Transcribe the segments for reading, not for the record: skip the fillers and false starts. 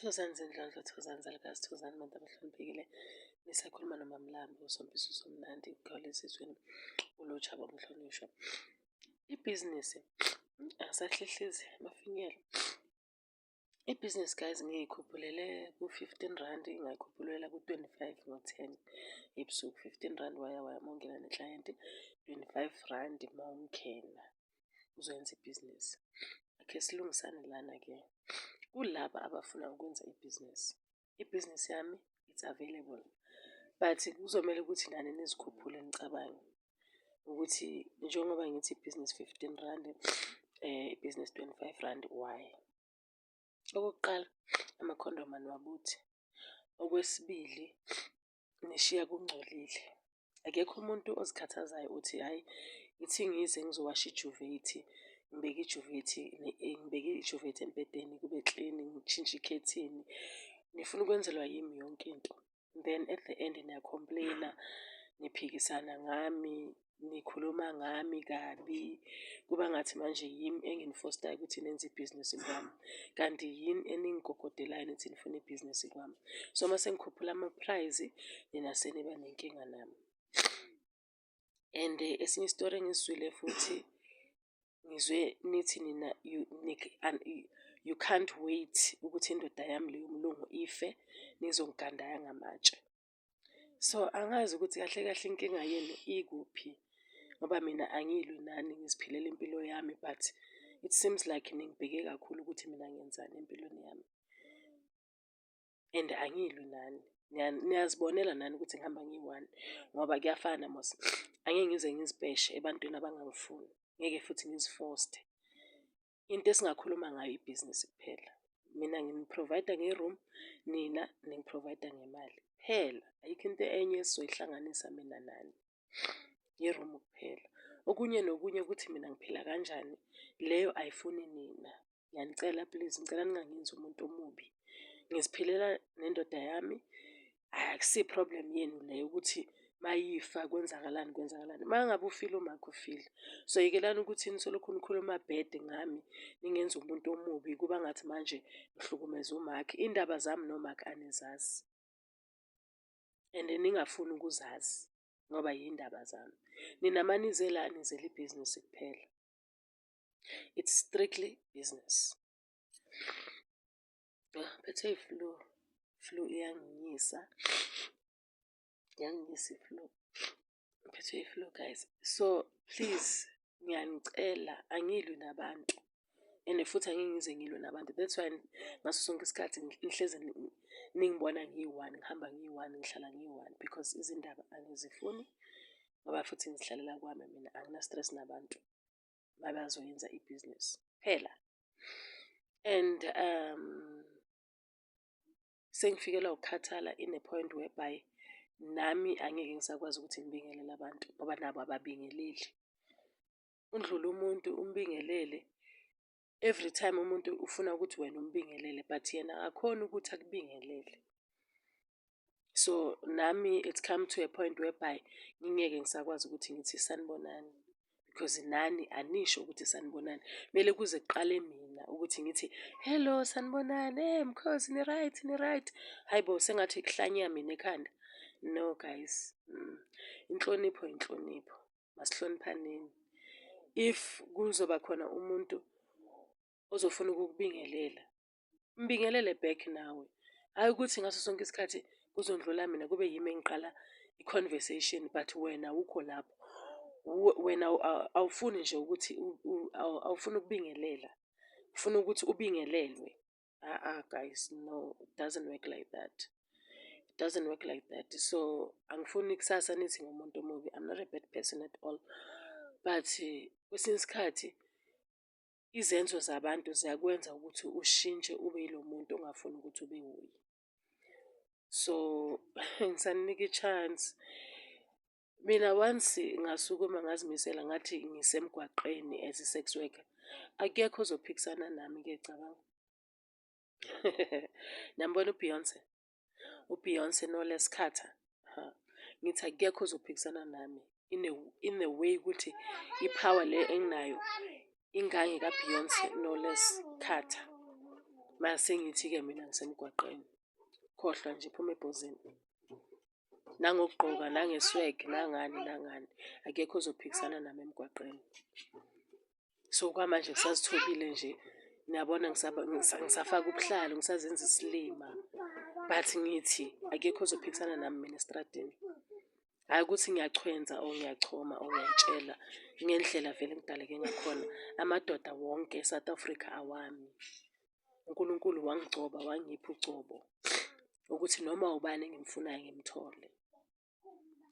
Thokozani zindlondlo, thokozani zalukazi, thokozani bantu abahloniphekile. Nisakhuluma noMamlambo, uSompiso Somnandi, uGawule esizweni, uLotshaba umhlonishwa. Ibhizinisi angisahlehlizi amafinyela. Ibhizinisi guys ngiyikhuphulele ku-R15, ngayikhuphulela ku-25 ngo-10 ebusuku. R15 waya waya uma ungena neklayenti, R25 uma ungena uzoyenza ibhizinisi. Akhe silungisane lana-ke. Kulaba abafuna ukwenza ibhizinisi, ibhizinisi yami it's available but kuzomele ukuthi nani nizikhuphule, nicabange ukuthi njengoba ngithi ibhizinisi R15, ibhizinisi R25, why? Okokuqala, amakhondomu aniwabuthi. Okwesibili, nishiya kungcolile. Akekho umuntu ozikhathazayo uthi hhayi, ithi ngize ngizowasha ijuvethi, ngibeke ijuvethi, ngibeke ijuvethi embhedeni kube clean, ngishintshe ikhethini. Nifuna ukwenzelwa yimi yonke into. Then at the end niya-complain-a, niphikisana ngami, nikhuluma ngami kabi. Kuba ngathi manje yimi engini-force-ayo ukuthi nenze ibhizinisi kwami, kanti yini eningigogodelayo nithi nifuna ibhizinisi kwami. So mase ngikhuphula ama-price, nina seniba nenkinga nami. And esinye isitori engisizwile futhi, ngizwe nithi nina you can't wait ukuthi indoda yami le yomlungu ife nizongigandaya ngamatshe. So angazi ukuthi kahle kahle inkinga yenu ikuphi, ngoba mina angilwi nani, ngiziphilela impilo yami, but it seems like ningibheke kakhulu ukuthi mina ngenzani empilweni yami and angilwi nani. Niyazibonela nani ukuthi ngihamba ngiyi-one ngoba kuyafana mos, angeke ngize ngizibheshe ebantwini abangangifuni, ngeke futhi ngizi-force. Into esingakhuluma ngayo ibhizinisi kuphela. Mina ngini-provide-a nge-room, nina ningi-provide-a ngemali kuphela. Ayikho into enye esizoyihlanganisa mina nani, i-room kuphela. Okunye nokunye ukuthi mina ngiphila kanjani, leyo ayifuni nina. Ngiyanicela please, ngicela ningangenzi umuntu omubi. Ngiziphilela nendoda yami, akusiyo i-problem yenu leyo ukuthi mayifa kwenzakalani, kwenzakalani. Uma ngabe ufile umakho ufile. So yekelani ukuthi nisolokhu nikhuluma bad ngami, ningenza umuntu omubi, kuba ngathi manje ngihlukumeza umakhi. Iy'ndaba zami nomakhi anizazi and ningafuni ukuzazi ngoba yiy'ndaba zami. Nina manize la nizela ibhizinisi kuphela. It's strictly business. Ngiphethwe i-flu, flu iyanginyisa, iyanginyisa i-flu. Ngiphethwe i-flu guys. So please, ngiyanicela, angilwi nabantu and futhi angeke ngize ngilwe nabantu. That's why ngaso sonke isikhathi nihlezi ningibona ngiyi-one, ngihamba ngiyi-one, ngihlala ngiyi-one because izindaba angizifuni ngoba futhi ngizihlalela kwami mina, angina-stress nabantu mabazoyenza ibhizinisi kuphela. And sengifikelwa ukukhathala in a point whereby nami angeke ngisakwazi ukuthi ngibingelele abantu ngoba nabo ababingeleli. Undlule umuntu umbingelele, every time umuntu ufuna ukuthi wena umbingelele but yena akakhoni ukuthi akubingelele. So nami it's come to a point whereby ngingeke ngisakwazi ukuthi ngithi sanibonani because nani anisho ukuthi sanibonani. Kumele kuze kuqale mina ukuthi ngithi hello, sanibonani, hey mkhosi, ni-right, ni-right? Hhayi bo, sengathi kuhlanya mina ekhanda. No guys, inhlonipho inhlonipho, masihloniphaneni. If kuzoba khona umuntu ozofuna ukukubingelela, mbingelele back nawe. Hhayi ukuthi ngaso sonke isikhathi kuzondlula mina, kube yimi engiqala i-conversation but wena awukho lapho. Wena awufuni nje ukuthi awufuni ukubingelela, ufuna ukuthi ubingelelwe. A-a guys, no, it doesn't work like that. It doesn't work like that. So angifuni kusasa nithi ngumuntu omubi. I'm not a bad person at all. But kwesinye isikhathi izenzo zabantu ziyakwenza ukuthi ushintshe ube yilo muntu ongafuni ukuthi ube wuye. So ngisaninika i-chance. Mina once ngasukuma ngazimisela ngathi ngisemgwaqeni as a-sex worker, akekho ozophikisana nami-ke, cabanga. Niyambona uBeyonce? UBeyonce Knowles Carter. Ha. Ngithi akekho ozophikisana nami in a way ukuthi i-power le enginayo ingange kaBeyonce Knowles Carter. Mase ngithi-ke mina ngisemgwaqeni, khohlwa nje phuma ebhozini. Nangokugqoka, nange-swag, nangani nangani, akekho ozophikisana nami emgwaqeni. So kwamanje ngisazithobile nje, niyabona ngisafaka ubuhlalu, ngisazenza isilima. But ngithi akekho ozophikisana nami mina estradini. Hhayi ukuthi ngiyachwenza or ngiyachoma or ngiyay'tshela, ngendlela vele engidaleke ngakhona. Amadoda wonke e-South Africa awami. UNkulunkulu wangigcoba wangipha ugcobo ukuthi noma ubani engimfunayo ngimthole.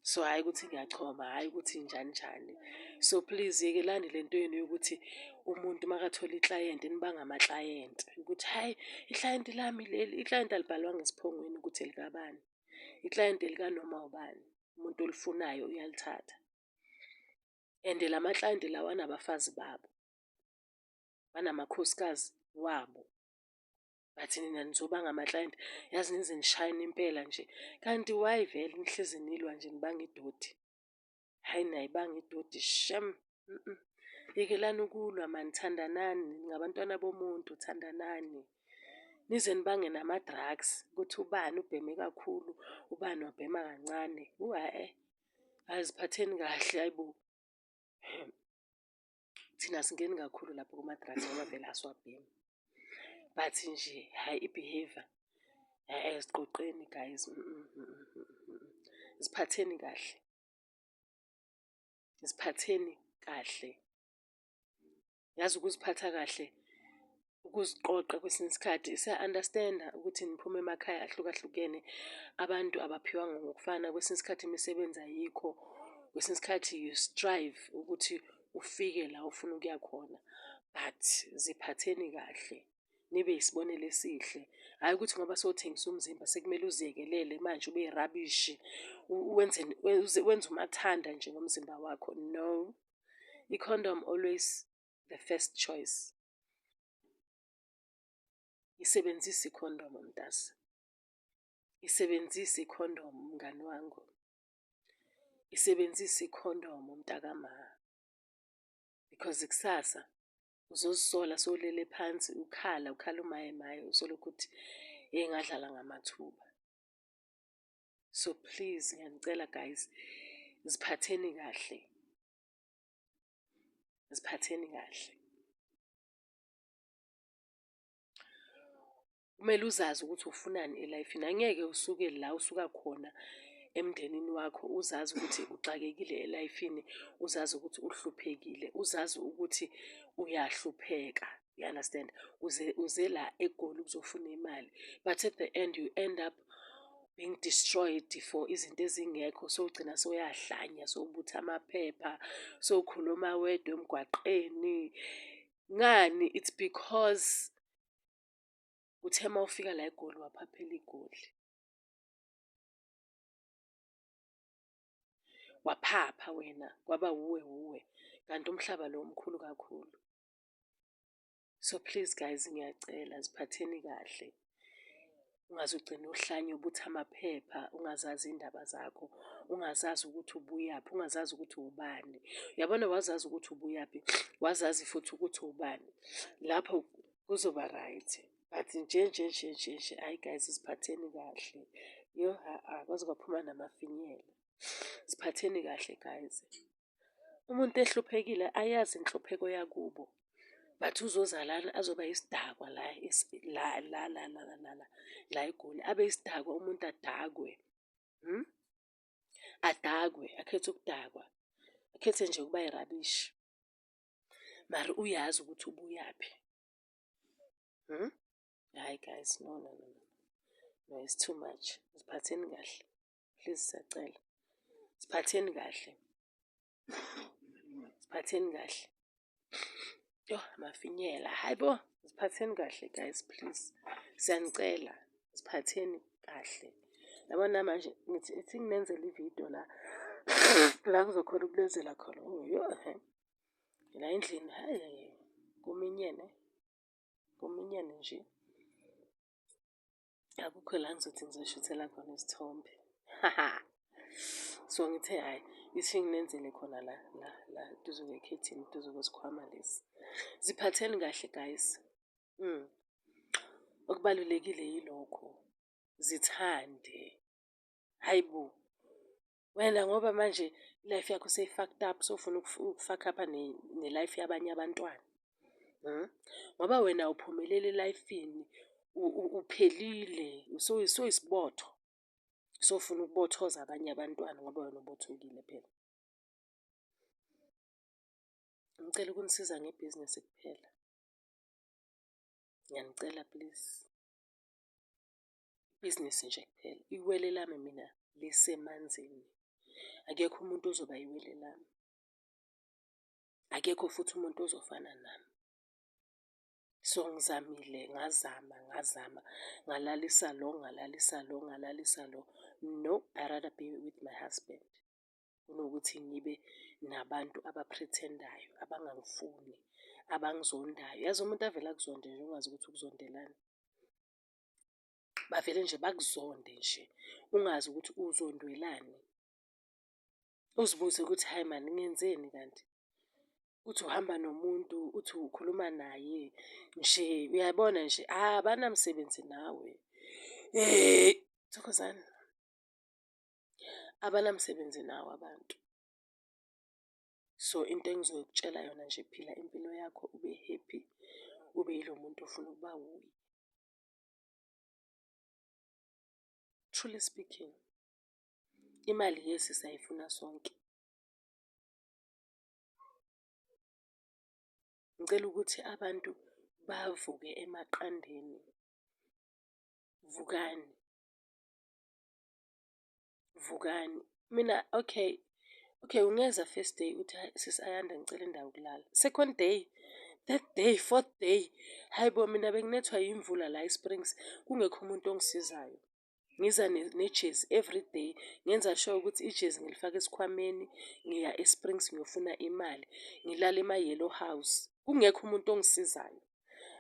So hhayi ukuthi ngiyachoma, hhayi ukuthi njani njani. So please yekelani le nto yenu yokuthi umuntu makathola iklayenti nibanga amaklayenti. Ukuthi hhayi iklayenti lami leli, iklayenti alibhalwanga esiphongweni ukuthi elikabani. Iklayenti elikanoma ubani, umuntu olifunayo uyalithatha. And la maklayenti lawa anabafazi babo, banamakhosikazi wabo. But nina nizobanga amaklayenti, yazi nize nishayine impela nje. Kanti why vele nihlezi nilwa nje nibanga idoti? Hhayi niyayibanga idoti shem . Yekelani ukulwa mani, thandanani ningabantwana bomuntu, thandanani. Nize nibange nama-drugs ukuthi ubani ubheme kakhulu, ubani wabhema kancane. Hhayi, hhayi ziphatheni kahle hhayi bo. Thina asingeni kakhulu lapho kuma-drugs ngoba vele asiwabhemi. But nje hhayi i-behaviour, hhayi ziqoqeni guys, ziphatheni kahle, ziphatheni kahle. Yazi ukuziphatha kahle, ukuziqoqa kwesinye isikhathi siya-understand-a ukuthi niphuma emakhaya ahlukahlukene, abantu abaphiwanga ngokufana, kwesinye isikhathi imisebenzi ayikho, kwesinye isikhathi you strive ukuthi ufike la ofuna ukuya khona. But ziphatheni kahle, nibe yisibonelo esihle. Hhayi ukuthi ngoba sewuthengisa umzimba sekumele uziyekelele manje ube yirabishi, wenze wenze umathanda nje ngomzimba wakho, no. I-condom always the first choice. Isebenzise i-condom mntase. Isebenzise i-condom mngani wangu. Isebenzise i-condom mntakama. Because kusasa uzozisola sowulele phansi ukhala, ukhala umaye maye usolokhu uthi hheyi ngadlala ngamathuba. So please ngiyanicela guys, ziphatheni kahle. Ziphatheni kahle. Kumele uzazi ukuthi ufunani e-life-ini. Angeke usuke la usuka khona emndenini wakho uzazi ukuthi uxakekile e-life-ini, uzazi ukuthi uhluphekile, uzazi ukuthi uyahlupheka, you understand? Uze uze la eGoli ukuzofuna imali but at the end you end up being destroyed for izinto ezingekho, sowugcina sowuyahlanya, sowubutha amaphepha, sowukhuluma wedwa emgwaqeni. Ngani? It's because uthe uma ufika la eGoli waphaphela iGoli. Waphapha wena kwaba wuwe wuwe kanti umhlaba lo mkhulu kakhulu. So please guys ngiyacela ziphatheni kahle. Ungaze ugcine uhlanya ubutha amaphepha ungazazi iy'ndaba zakho, ungazazi ukuthi ubuyaphi, ungazazi ukuthi uwubani. Uyabona wazazi ukuthi ubuyaphi, wazazi futhi ukuthi uwubani, lapho kuzoba right. But nje nje nje nje nje hhayi guys ziphatheni kahle. Yo ha-a kwaze kwaphuma namafinyela. Ziphatheni kahle guys. Umuntu ehluphekile ayazi inhlupheko yakubo but uzoza lana azoba isidakwa la la la la la la la la eGoli, abe isidakwa umuntu adakwe . Adakwe, akhethe ukudakwa, akhethe nje ukuba irabishi mara uyazi ukuthi ubuyaphi . Hhayi guys, no no no no, no it's too much. Ziphatheni kahle. Please siyacela. Siphatheni kahle. Siphatheni kahle. Yoh, mafinyela. Hayi bo, siphatheni kahle guys please. Siyanicela, siphatheni kahle. Yabona manje ngithi ithi nginenzele ividiyo la la ngizokhona ukunenzela khona. Oh, yo, la endlini hayi kuminyene. Kuminyene nje. Akukho la ngizothi ngizoshuthela khona isithombe. So ngithe hhayi ithi nginenzele khona la la la duze kwekhethini duze kwesikhwama lesi. Ziphatheni kahle guys. Okubalulekile yilokho, zithande. Hhayi bo, wena ngoba manje i-life yakho seyi-fucked up sewufuna uku-fuck-apha ne-life yabanye abantwana? Ngoba wena awuphumeleli elayifini, uphelile sowuyisibotho, sowufuna ukubothoza abanye abantwana ngoba wena ubothokile phela. Ngicela ukunisiza ngebhizinisi kuphela. Ngiyanicela please. Ibhizinisi nje kuphela, iwele lami mina lisemanzini. Akekho umuntu ozoba iwele lami. Akekho futhi umuntu ozofana nami. So ngizamile, ngazama, ngazama, ngalalisa lo, ngalalisa lo, ngalalisa lo. No, I rather be with my husband kunokuthi ngibe nabantu aba-pretend-ayo, abangangifuni, abangizondayo. Yazi umuntu avele akuzonde nje ungazi ukuthi ukuzondelani. Bavele nje bakuzonde nje, ungazi ukuthi uzondwelani. Uzibuze ukuthi hhayi mani ngenzeni kanti? Uthi uhamba nomuntu, uthi ukhuluma naye nje uyabona nje abanamsebenzi nawe. Thokozani. Abanamsebenzi nawe abantu. So into engizokutshela yona nje phila impilo yakho ube happy, ube yilo muntu ofuna ukuba wuye. Truly speaking, imali yes siyayifuna sonke. Ngicela ukuthi abantu bavuke emaqandeni. Vukani. Vukani. Mina okay, okay ungeza first day uthi hayi sisi Ayanda ngicela indawo yokulala. Second day, third day, fourth day, hhayi bo mina benginethwa yimvula la eSprings kungekho umuntu ongisizayo. Ngiza nejezi everyday, ngenza sure ukuthi ijezi ngilifaka esikhwameni, ngiya eSprings ngiyofuna imali, ngilala ema-yellow house, kungekho umuntu ongisizayo.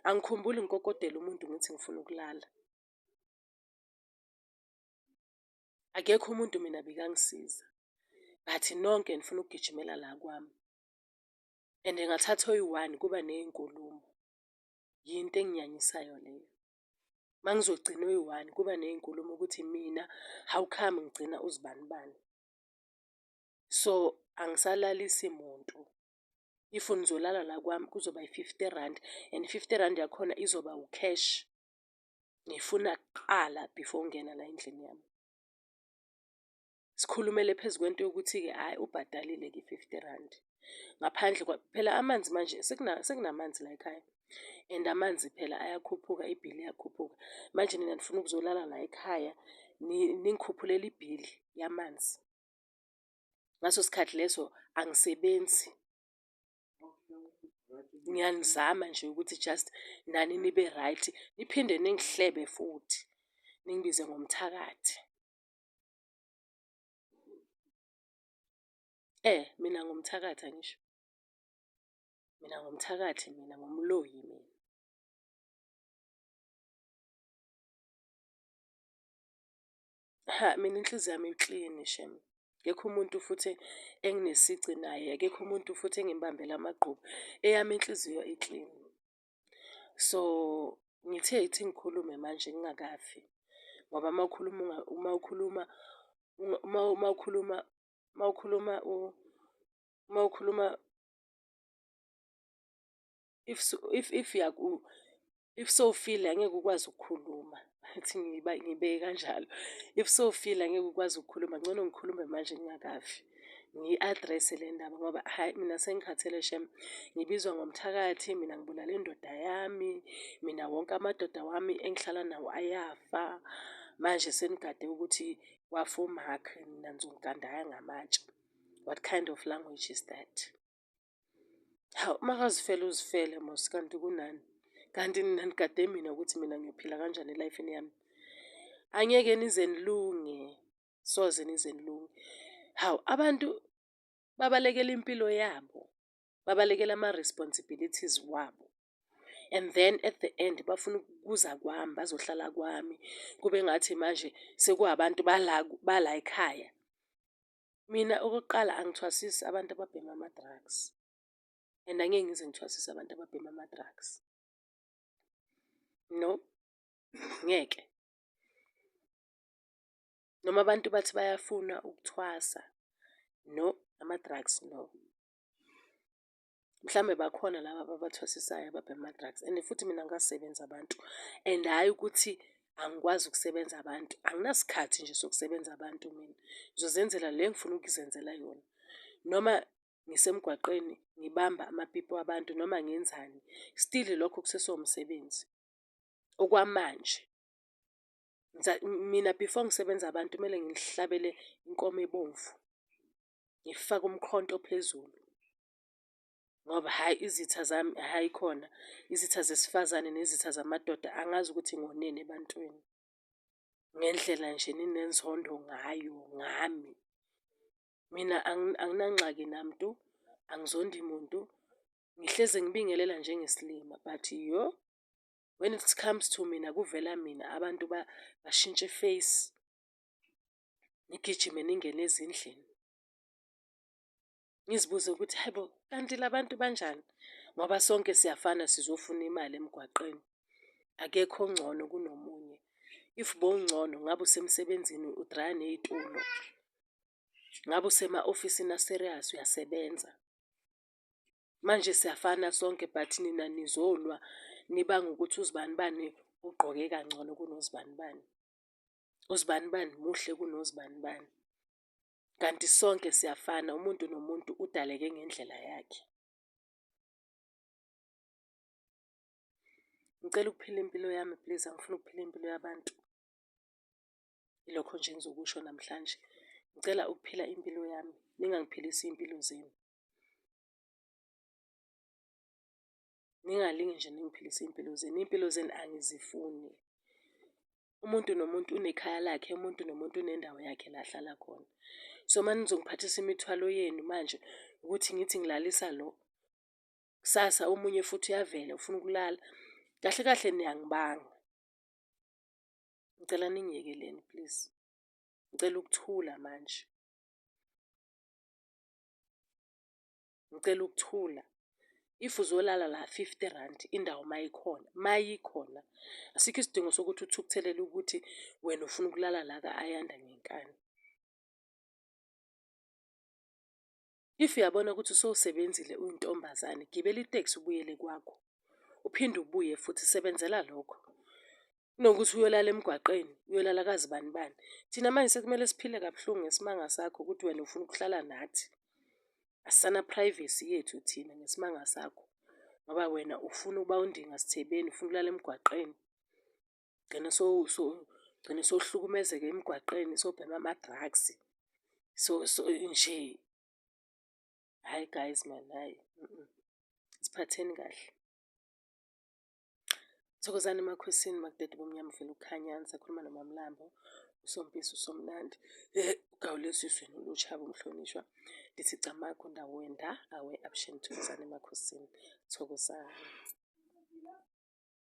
Angikhumbuli ngikokodela umuntu ngithi ngifuna ukulala. Akekho umuntu mina bekangisiza, but nonke nifuna ukugijimela la kwami. And ngathatha oyi-one kuba ney'nkulumo, yinto enginyanyisayo leyo. Uma ngizogcina oyi-one kuba ney'nkulumo ukuthi mina how come ngigcina uzibanibani. So angisalalisi muntu. If nizolala la kwami kuzoba yi-fifty rand and fifty rand yakhona izoba u-cash. Ngifuna kuqala before ungena la endlini yami. Sikhulumele phezu kwento yokuthi-ke hhayi ubhadalile-ke i-fifty rand. Ngaphandle phela amanzi manje sekunamanzi la ekhaya and amanzi phela ayakhuphuka, ibhili iyakhuphuka. Manje nina nifuna ukuzolala la ekhaya ningikhuphulele ibhili yamanzi. Ngaso sikhathi leso angisebenzi. Ngiyanizama nje ukuthi just nani nibe right, niphinde ningihlebe futhi, ningibize ngomthakathi. Mina ngumthakathi angisho? Mina ngumthakathi mina, ngumloyi mina. Ha, mina inhliziyo yami iklini shem. Akekho umuntu futhi enginesici naye, akekho umuntu futhi engimbambela amagqubu. Eyami inhliziyo iklini. So, ngithe ithi ngikhulume manje ngingakafi ngoba uma ukhuluma uma ukhuluma uma ukhuluma uma ukhuluma uma ukhuluma if if if if sowufile angeke ukwazi ukukhuluma. Ithi ngiyibeke kanjalo. If sowufile angeke ukwazi ukukhuluma, ngcono ngikhulume manje ngingakafi. Ngiyi-address-e le ndaba ngoba hhayi mina sengikhathele shem. Ngibizwa ngomthakathi, mina ngibulale indoda yami, mina wonke amadoda wami engihlala nawo ayafa. Manje senigade ukuthi kwafa uMark, nina nizongigandaya ngamatshe. What kind of language is that? Hawu, makazifele uzifele mos kanti kunani? Kanti nina nigade mina ukuthi mina ngiyophila kanjani elayifini yami. Angeke nize nilunge, soze nize nilunge. Hawu, abantu babalekela impilo yabo, babalekela ama-responsibilities wabo. And then at the end bafuna ukuza kwami, bazohlala kwami. Kube ngathi manje sekuwabantu bala bala ekhaya. Mina okokuqala angithwasisi abantu ababhema ama-drugs and angeke ngize ngithwasise abantu ababhema ama-drugs. No. Ngeke. Noma abantu bathi bayafuna ukuthwasa, no ama-drugs no. Mhlawumbe bakhona laba ababathwasisayo ababhema ama-drugs and futhi mina angikasebenzi abantu and hhayi ukuthi angikwazi ukusebenza abantu, anginasikhathi nje sokusebenza abantu mina. Ngizozenzela le engifuna ukuzenzela yona. Noma ngisemgwaqeni ngibamba amapipi wabantu noma ngenzani, still lokho kusesewumsebenzi okwamanje. Mina before ngisebenza abantu kumele ngihlabele inkomo ebomvu, ngifake umkhonto phezulu. Ngoba hhayi izitha zami hhayi khona, izitha zesifazane nezitha zamadoda angazi ukuthi ngoneni ebantwini. Ngendlela nje eninenzondo ngayo ngami. Mina anginangxaki namntu, angizondi muntu, ngihlezi ngibingelela njengesilima but yoh, when it comes to mina kuvela mina abantu bashintshe i-face, nigijime ningene ezindlini. Ngizibuze ukuthi hayi bo, kanti la bantu banjani? Ngoba sonke siyafana sizofuna imali emgwaqeni. Akekho ongcono kunomunye. If bowungcono ngabe usemsebenzini udraya ney'tulo. Ngabe usema-ofisini a-serious uyasebenza. Manje siyafana sonke but nina nizolwa nibange ukuthi uzibanibani ugqoke kangcono kunozibanibani. Uzibanibani muhle kunozibanibani. Kanti sonke siyafana, umuntu nomuntu udaleke ngendlela yakhe. Ngicela ukuphila impilo yami please, angifuni ukuphila impilo yabantu. Ilokho nje engizokusho namhlanje. Ngicela ukuphila impilo yami, ningangiphilisi iy'mpilo zenu. Ningalinge nje ningiphilise iy'mpilo zenu, iy'mpilo zenu angizifuni. Umuntu nomuntu unekhaya lakhe, umuntu nomuntu unendawo yakhe la ahlala khona. So uma nizongiphathisa imithwalo yenu manje ukuthi ngithi ngilalisa lo, kusasa omunye futhi uyavela ufuna ukulala, kahle kahle niyangibanga. Ngicela ningiyekeleni please. Ngicela ukuthula manje. Ngicela ukuthula. If uzolala la R50 indawo mayikhona, mayikhona. Asikho isidingo sokuthi uthukuthelele ukuthi wena ufuna ukulala la ka-Ayanda ngenkani. If uyabona ukuthi usowusebenzile uyintombazane, gibela iteksi ubuyele kwakho. Uphinde ubuye futhi sebenzela lokho. Kunokuthi uyolala emgwaqeni, uyolala kazibani bani. Thina manje sekumele siphile kabuhlungu ngesimanga sakho ukuthi wena ufuna ukuhlala nathi. Asisana privacy yethu thina ngesimanga sakho. Ngoba wena ufuna ukuba undinga sithebeni, ufuna ukulala emgwaqeni. Gcina gcina sowuhlukumezeka emgwaqeni, sowubhema ama-drugs. So so nje, hhayi guys man, hhayi . Siphatheni kahle. Thokozani emakhosini makudede ubumnyama uvela ukukhanya nisakhuluma noMamlambo uSompisi uSomnandi ugawule esizweni ulutsha umhlonishwa ndithi camagu ndawenda awe abusheni thokozani emakhosini thokozani.